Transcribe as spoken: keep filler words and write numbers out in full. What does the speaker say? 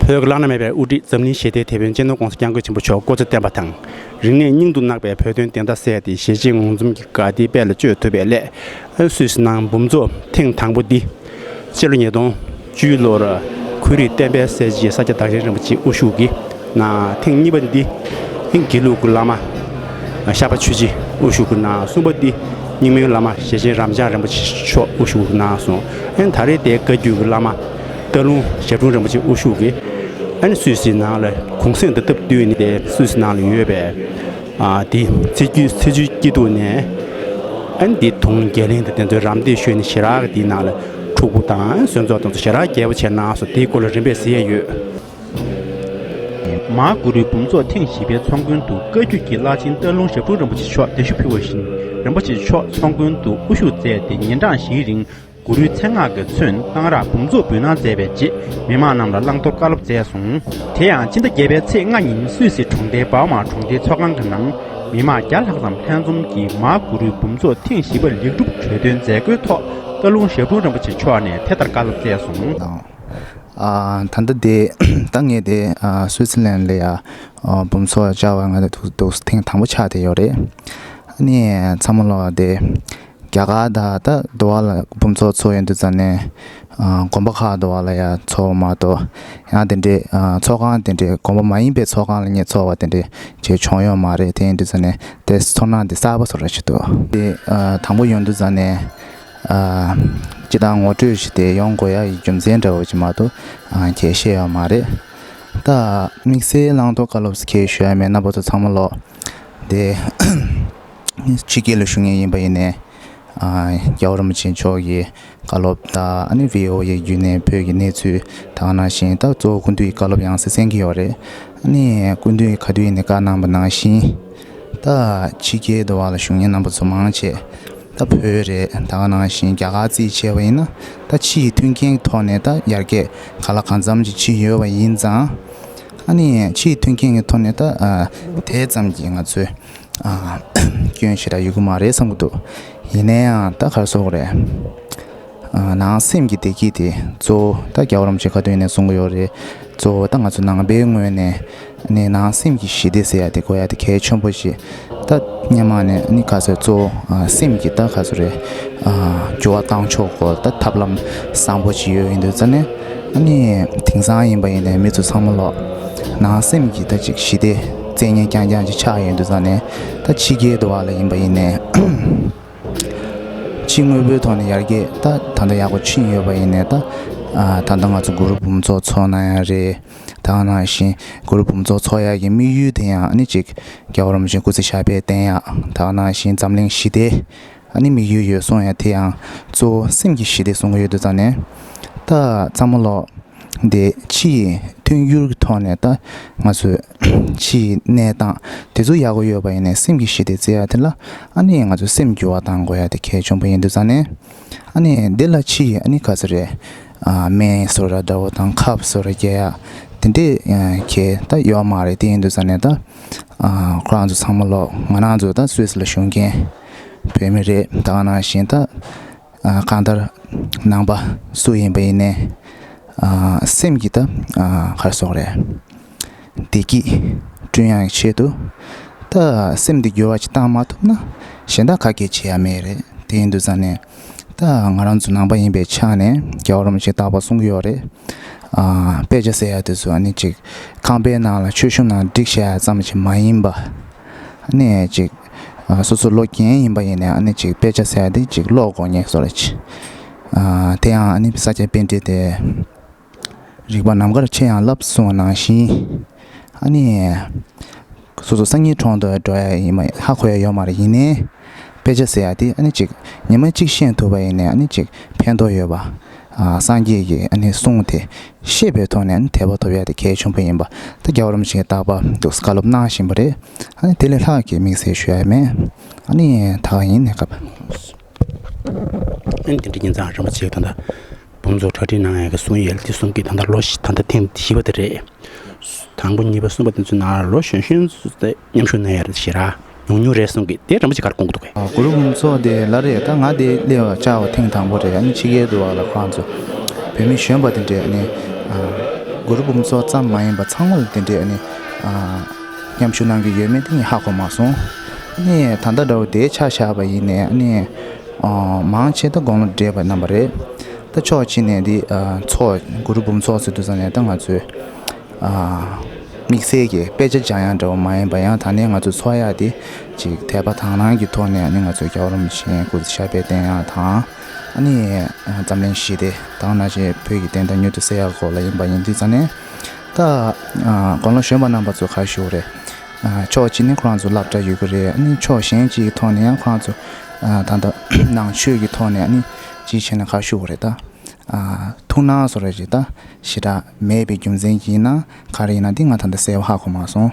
བོད་ཀྱི་བླ་ན་མེད་པའི་དབུ་ཁྲིད་འཛམ་གླིང་ཞི་བདེའི་དེད་དཔོན་སྤྱི་ནོར་༸གོང་ས་༸སྐྱབས་མགོན་ཆེན་པོ་མཆོག་སྐུ་ཚེ་བརྟན་པ་དང་། རིང་ནས་སྙིང་དུ་བརྣག་པའི་བོད་དོན་བདེན་མཐའ་གསལ་ཏེ་གཞིས་བྱེས་ངོ་འཛོམས་ཀྱི་དགའ་བདེའི་དཔལ་ལ་བཅོས་ཐུབ་པའི་སླད། སུད་སི་ནང་འབུམ་ཚོགས་ཐེངས་དང་པོ་འདི་སྤྱི་ལོ་ཉིས་སྟོང་བཅུ་ལོར་ཁུལ་རིགས་བསྟན་པའི་གསལ་བྱེད་ས་སྐྱ་བདག་ཆེན་རིན་པོ་ཆེ་དབུ་བཞུགས་ཀྱིས་གནང་། ཐེངས་གཉིས་པ་འདི་དགེ་ལུགས་ཀྱི་བླ་མ་ཤར་པ་ཆོས་རྗེ་དབུ་བཞུགས་ཀྱིས་གནང་། གསུམ་པ་འདི་རྙིང་མའི་བླ་མ་ཞེ་ཆེན་རབ་འབྱམས་རིན་པོ་ཆེ་མཆོག་དབུ་བཞུགས་ཀྱིས་གནང་སོང་། ཨ་ནི་ད་རེས་དེ་བཀའ་བརྒྱུད་ཀྱི་བླ་མ་སྟག་ལུང་ཞབས་དྲུང་རིན་པོ་ཆེ་དབུ་བཞུགས་ཀྱིས་ཨ་ནི་སུད་སི་ནང་ལ་གུང་གསེང་དང་སྟབས་བསྟུན་ནས་དེ་སུད་སི་ནང་ལ་ཡོད་པའི་ཨ་དེ་ཚེས་བཅུའི་ཚེས་བཅུའི་སྐྱིད་སྡུག་ནས་ཨ་ནི་དེ་དུང་རྒྱ་གླིང་དང་དེ་ཚོའི་རམ་འདེགས་ཞུས་ནས་ཞེ་དྲག་གི་དེའི་ནང་ལ་ཕྲུ་གུ་དང་གསོན་ཚོགས་དང་ཚོ་ཞེ་དྲག་རྒྱས་པོ་བྱས་གནང་སོང་། དེའི་སྐོར་ལ་རིམ་པས་གཟིགས་ཡས་ཡོད། མ་གུ་རུའི་འབུམ་ཚོགས་ཐེངས་བཞི་པའི་ཚོགས་མགོན་དུ་བཀའ་བརྒྱུད་ཀྱི་བླ་ཆེན་སྟག་ལུང་ཞབས་དྲུང་རིན་པོ་ཆེ་མཆོག་གདན་ཞུ་ཕུལ་བ་བཞིན། རིན་པོ་ཆེ་མཆོག་ཚོགས་མགོན་དུ་དབུ་བཞུགས་མཛད་དེ་ཉིན་གྲངས་བཞིའི་རིང་གུ་རུའི་མཚན་སྔགས་ཀྱིས་མཚོན་གཏང་རག་འབུམ་ཚོགས་འབུལ་གནང་མཛད་པའི་རྗེས། མི་མང་རྣམས་ལ་བླང་དོར་བཀའ་སློབ་སྩལ་སོང་། དེ་ཡང་སྤྱི་ཟླ་བརྒྱད་པའི་ཚེས་ལྔ་ཉིན་སུད་སི་གྲོང་སྡེ་བའོ་མ་གྲོང་སྡེའི་ཚོགས་ཁང་གི་ནང་མི་མང་བརྒྱ་ལྷག་ཙམ་ལྷན་འཛོམས་ཀྱིས་མ་གུ་རུའི་འབུམ་ཚོགས་ཐེངས་བཞི་པ་ལེགས་གྲུབ་གྲོས་དོན་མཛད་སྒོའི་ཐོག་སྟག་ལུང་ཞབས་དྲུང་རིན་པོ་ཆེ་མཆོག་ནས་དེ་ལྟར་བཀའ་སློབ་སྩལ་སོང་། ཨ། ད་ལྟ་དེ་ད་ངས་དེ་ཨ་སུད་སི་ལན་ལ་ཡ་ཨ་འབུམ་ཚོགས་བཅར་བ་ང་དེ་འདུག་འདུག་ཐེངས་དང་པོ་ཆགས་བསྡད་ཡོད་རེད། ཨ་ནི་ཚང་མ་ལོག་དེ་རྒྱ་གར་ད་ད་དུ་བ་ལ་འབུམ་ཚོགས་ཚོགས་ཡོང་དུས་ཙམ་ནས་ཨ་དགོན་པ་ཁག་དུ་བ་ལ་ཡ་ཚོགས་མ་གཏོགས་ཡང་དེ་འདྲའི་ཨ་ཚོགས་ཁང་དེ་འདྲའི་དགོན་པ་མ་ཡིན་པའི་ཚོགས་ཁང་ལ་ངས་ཚོགས་པ་དེ་འདྲའི་བྱས་བྱུང་ཡོད་མ་རེད། དེ་ཡིན་དུས་ཙམ་ནས་དེ་ཚོར་སྣང་དེ་གསར་པ་བཟོ་འདྲ་ཞིག་འདུག་དེ་ཨ་དང་པོ་ཡོང་དུས་ཙམ་ནས། ཨ། སྤྱིར་བཏང་ངོ་སྤྲོད་ཞིག་དེ་ཡོང་དགོས་ཡ་ཡི་རྒྱུ་མཚན་འདྲ་བོ་ཅིག་མ་གཏོགས་ཨ་ཁྱད་བཤད་ཡོད་མ་རེད། ད་དམིགས་བསལ་བླང་དོར་བཀའ་སློབ་ཁྱད་ཞུ་ཡ་མེད། རྣམ་པ་ཚོ་ཚང་མ་ལོག་དེ་ཕྱི་རྒྱལ་ལ་བཞུགས་མཁན་ཡིན་པ་ཡིན་ནའི་ཨ་རྒྱལ་བ་རིན་པོ་ཆེ་མཆོག་གི་བཀའ་སློབ་དང་ཨ་ནི་བི་ཨོ་ཨེ་བརྒྱུད་ནས་བོད་ཀྱི་གནས་ཚུལ་དང་ནང་བཞིན་ད་གཙོ་བོ་སྐུ་མདུན་གྱི་བཀའ་སློབ་ཡང་སེ་གསན་གྱི་ཡོད་རེད། ཨ་ནི་སྐུ་མདུན་གྱིས་ག་དུས་ཡིན་ནའི་བཀའ་གནང་བ་ནང་བཞིན་ད་ཕྱི་རྒྱལ་དུ་བ་ལ་བཞུགས་མཁན་རྣམ་པ་ཚོ་མང་ཆེ། ད་བོད་རེད། ད་ག་ནང་བཞིན་རྒྱ་གར་རྩིས་བྱས་པ་ཡིན་ན་ད་ཕྱི་ཡི་མཐུན་རྐྱེན་གྱི་ཐོག་ནས་ད་ཡར་རྒྱས་ག་ལ་གང་འཚམ་ཅིག་ཕྱིན་ཡོད་པ་ཡིན་ཙང་། ཨ་ནི་ཕྱི་ཡི་མཐུན་རྐྱེན་གྱི་ཐོག་ནས་ད་ཨ་དེ་ཙམ་གྱིས་ང་ཚོས་ཨ་སྐྱོན་ཞེ་དྲག་ཡོད་ཀྱི་མ་རེད་བསམ་གྱི་འདུག་ཡིན་ན་ཡང་ད་ག་རེ་ཟེར་དགོས་རེད། ཨ་ནང་སེམས་ཀྱི་བདེ་སྐྱིད་དེ་གཙོ་བོ་ད་རྒྱལ་བ་རིན་པོ་ཆེ་ག་དུས་ནས་གསུང་གི་ཡོད་རེད། གཙོ་བོ་ད་ང་ཚོ་ནང་པའི་ངོས་ནས་ནི་ནང་སེམས་ཀྱི་ཞི་བདེ་ཟེར་ཡ་དེ་དགོས་ཡ་དེ་གལ་ཆེན་པོ་ཞིག་ད་སྔོན་མ་ནས་ནི་ག་ཚོད་གཙོ་བོ་ཨ་སེམས་ཀྱི་ད་ག་ཚོད་རེད། ཨ་འགྱུར་བ་བཏང་ཆོག་གོ་ད་ཐབས་ལམ་བཟང་པོ་ཅིག་ཡོད་ཡིན་དུས་ཙ་ནས་ཨ་ནི་དེང་སང་ཡིན་པ་ཡིན་ནའི་མི་ཚོ་ཚང་མ་ལོག་ནང་སེམས་ཀྱི་ད་ཅིག་ཞི་བདེ་བཙན་ཉེན་རྐྱང་རྐྱང་ཅིག་ཆགས་ཡོད་དུས་ཙ་ནས་ད་ཕྱི་རྒྱལ་དུ་བ་ལ་ཡིན་པ་ཡིན་ནའི་ཕྱི་དངོས་པོའི་ཐོག་ནས་ཡར་རྒྱས་ད་ད་ལྟ་ཡག་པོ་ཕྱིན་ཡོད་པ་ཡིན་ནའི་ད་ཨ་ད་ལྟ་ང་ཚོ་གུ་རུ་འབུམ་ཚོགས་ཚོགས་གནང་ཡ་རེད། ད་ག་ནང་བཞིན་གུ་རུ་འབུམ་ཚོགས་ཚོགས་ཡག་གི་དམིགས་ཡུལ་དེ་ཡང་ཨ་ནི་ཅིག་རྒྱལ་བ་རིན་པོ་ཆེ་སྐུ་ཚེ་ཞབས་པད་བརྟན་ཡག་ད་ག་ནང་བཞིན་འཛམ་གླིང་ཞི་བདེ་ཨ་ནི་དམིགས་ཡུལ་ཡོད་གསུང་ཡག་དེ་ཡང་གཙོ་བོ་སེམས་ཀྱི་ཞི་བདེ་གསུང་གི་ཡོད་དུས་ཙ་ནས་ད་ཚང་མ་ལོག་དེ་ཕྱི་ཡི་མཐུན་འགྱུར་གྱི་ཐོག་ནས་ད་ང་ཚོས་ཕྱི་ཡི་གནས་སྟངས་དེ་ཚོ་ཡག་པོ་ཡོད་པ་ཡིན་ནའི་སེམས་ཀྱི་ཞི་བདེ་བཙལ་ཡག་དེ་ལ་ཨ་ནི་ང་ཚོས་སེམས་འགྱུར་བ་གཏང་དགོས་ཡག་དེ་གལ་ཆེན་པོ་ཡིན་དུས་ཙ་ནས་ཨ་ནི་འདི་ལ་ཕྱི་ཡི་ཨ་ནི་ག་ཚོད་རེད། ཨ་སྨན་བཟོ་འདྲ་འདྲ་བོ་དང་ཁབ་བཟོ་འདྲ་རྒྱག་ཡག་དེ་འདྲས་ཨ་གལ་ད་ཡོད་མ་རེད། དེ་ཡིན་དུས་ཙ་ནས་ད་ཨ་ཁོ་རང་ཚོ་ཚང་མ་ལོག་ང་རང་ཚོ་ད་སུད་སི་ལ་བཞུགས་མཁན་བོད་མི་རེད། ད་ག་ནང་བཞིན་ད་ཨ་གང་ལྟར་ནང་པ་སུ་ཡིན་པ་ཡིན་ནའི་ཨ་སེམས་ཀྱི་ད་ཨ་ག་རེ་ཟེར་དགོས་རེད། བདེ་སྐྱིད་བསྐྲུན་ཡག་གི་ཆེད་དུ་ད་སེམས་འདི་འགྱུར་བ་ཅིག་བཏང་མ་ཐུབ་ན་གཞན་དག་ག་གེ་བྱེད་ཡག་མེད་རེད། དེ་ཡིན་དུས་ཙ་ནས་ད་ང་རང་ཚོ་ནང་པ་ཡིན་པའི་ཆ་ནས་རྒྱལ་བ་རིན་པོ་ཆེས་རྟག་པར་གསུང་གི་ཡོད་རེད། ཨ་དཔེ་ཆ་ཟེར་ཡག་དེ་ཚོ་ཨ་ནི་ཅིག་ཁང་པའི་ནང་ལ་མཆོད་གཤོམ་ནང་བསྒྲིགས་བཞག་ཡག་ཙམ་ཞིག་མ་ཡིན་པ། ཨ་ནི་ཅིག་ཨ་སོ་སོ་ལོ་རྒན་ཡིན་པ་ཡིན་ནའི་ཨ་ནི་ཅིག་དཔེ་ཆ་ཟེར་ཡག་དེ་ཅིག་ཀློག་དགོས་ངེས་བཟོ་འདྲ་ཅིག་ཨ་དེ་ཡང་ཨ་ནི་ས་སྐྱ་པཎྜི་ཏས་རིག་པ་ནམ་མཁར་མཆེད་ཡང་བསླབ་གསུངས་པ་ནང་བཞིན། ཨ་ནི། སོ་སོ་སང་ཉིན་གྲོངས་དུ་འགྲོ་ཡ་ཡིན་མ་ཧ་གོ་ཡ་ཡོད་མ་རེད། ཡིན་ནའི། དཔེ་ཆ་ཟེར་ཡ་དེ་ཨ་ནི་ཅིག་ཉི་མ་གཅིག་ཤེས་ཐུབ་པ་ཡིན་ནའི་ཨ་ནི་ཅིག་ཕན་ཐོགས་ཡོད་པ། ཨ་སངས་རྒྱས་ཀྱི་ཨ་ནི་གསུང་དེ་ཤེས་པའི་ཐོག་ནས་ཨ་ནི་དད་པ་ཐོབ་ཡ་དེ་གལ་ཆེན་པོ་ཡིན་པ། ད་རྒྱལ་བ་རིན་པོ་ཆེས་རྟག་པར་འདུག་བཀའ་སློབ་གནང་བཞིན་པ་རེད། ཨ་ནི་དེ་ལས་ལྷག་གི་དམིགས་བསལ་ཞུ་ཡ་མེད། ཨ་ནི་ད་ག་ཡིན་ནའི་སྐབས། ཨ་ནི་དེ་འདྲ་ཡིན་ཙང་རིན་པོ་ཆེས་ད་ལྟ། འབུམ་ཚོགས་གྲ་སྒྲིག་གནང་ཡག་གི་གསུང་ཡལ་དེ་གསུང་གི་ད་ལྟ་ལོ་བཞི་ད་ལྟ་ཐེངས་བཞི་པ་དེ་རེད། དང་པོ་གཉིས་པ་གསུམ་པ་དེ་ཚོའི་ནང་ལ་ལོ་གཞོན་གཞོན་ཚོ་དེ་མཉམ་ཞུགས་གནང་ཡག་རེད། ཞེ་དྲག་ཉུང་ཉུང་རེད་གསུང་གི། དེ་རིན་པོ་ཆེ་ག་རེ་དགོངས་ཀྱི་འདུག་གས། གུ་རུ་འབུམ་ཚོགས་དེ་ལ་རེད། ད་ང་དེ་སླེབས་པ་བཅར་བ་ཐེངས་དང་པོ་རེད། ཨ་ནི་ཕྱི་རྒྱལ་དུ་བ་ལ་ཁོ་རང་ཚོ་བོད་མི་གཞོན་པ་དེ་འདྲས་ཨ་ནི་ཨ་ གུ་རུ་འབུམ་ཚོགས་ཙམ་མ་ཡིན་པར་ཚང་མ་ལ་དེ་འདྲའི་ཨ་ནི་ཨ་མཉམ་ཞུགས་གནང་གི་ཡོད་མེད་དེ་ངས་ཧ་གོ་མ་སོང་། ཨ་ནི་ད་ལྟ་འདྲ་བོ་དེ་ཆ་བཞག་པ་ཡིན་ནའི་ཨ་ནི་ཨ་མང་ཆེ་ད་དགུང་ལོ་བགྲེས་པ་རྣམ་པ་རེད། ད་ཕྱོགས་གཅིག་ནས་འདི་ཨ་ཚོགས་གུ་རུ་འབུམ་ཚོགས་ཟེར་དུས་ཙམ་ནས་ད་ང་ཚོས་ཨ་དམིགས་བསལ་གྱི་དཔེ་ཆ་སྦྱང་ཡག་འདྲ་བོ་མ་ཡིན་པ་ཡང་ད་ནས་ང་ཚོས་འཚོགས་ཡག་དེ་ཅིག་དད་པ་དག་སྣང་གི་ཐོག་ནས་ཨ་ནི་ང་ཚོས་རྒྱལ་བ་རིན་པོ་ཆེའི་སྐུ་ཚེ་ཞབས་པད་བརྟན་ཡག་དང་། ཨ་ནི་འཛམ་གླིང་ཞི་བདེ་དང་ནང་བཞིན་བོད་ཀྱི་བདེན་མཐའ་མྱུར་དུ་གསལ་ཡག་སྐོར་ལ་ཡིན་པ་ཡིན་དུས་ཙམ་ནས་ད་དགུང་ལོ་གཞོན་པ་རྣམ་པ་ཚོ་ག་རེ་ཞུ་དགོས་རེད། ཕྱོགས་གཅིག་ནས་ཁོ་རང་ཚོ་སློབ་གྲྭ་ཡོད་ཀྱི་རེད། ཨ་ནི་ཕྱོགས་གཞན་གཅིག་གི་ཐོག་ནས་ཡང་ཁོ་རང་ཚོ་ད་ལྟ་ནང་ཆོས་ཀྱི་ཐོག་ནས་ཨ་ནི་ཅིག་བྱས་ན་ག་རེ་ཞུ་དགོས་རེད། ད་ཐུགས་སྣང་བཟོ་འདྲ་ཅིག་ད་ཞེ་དྲག་མེད་པའི་རྒྱུ་མཚན་གྱིས་ན་ག་རེ་ཡིན་ན་འདི་ང་ད་ལྟ་གསལ་པོ་ཧ་གོ་མ་སོང་།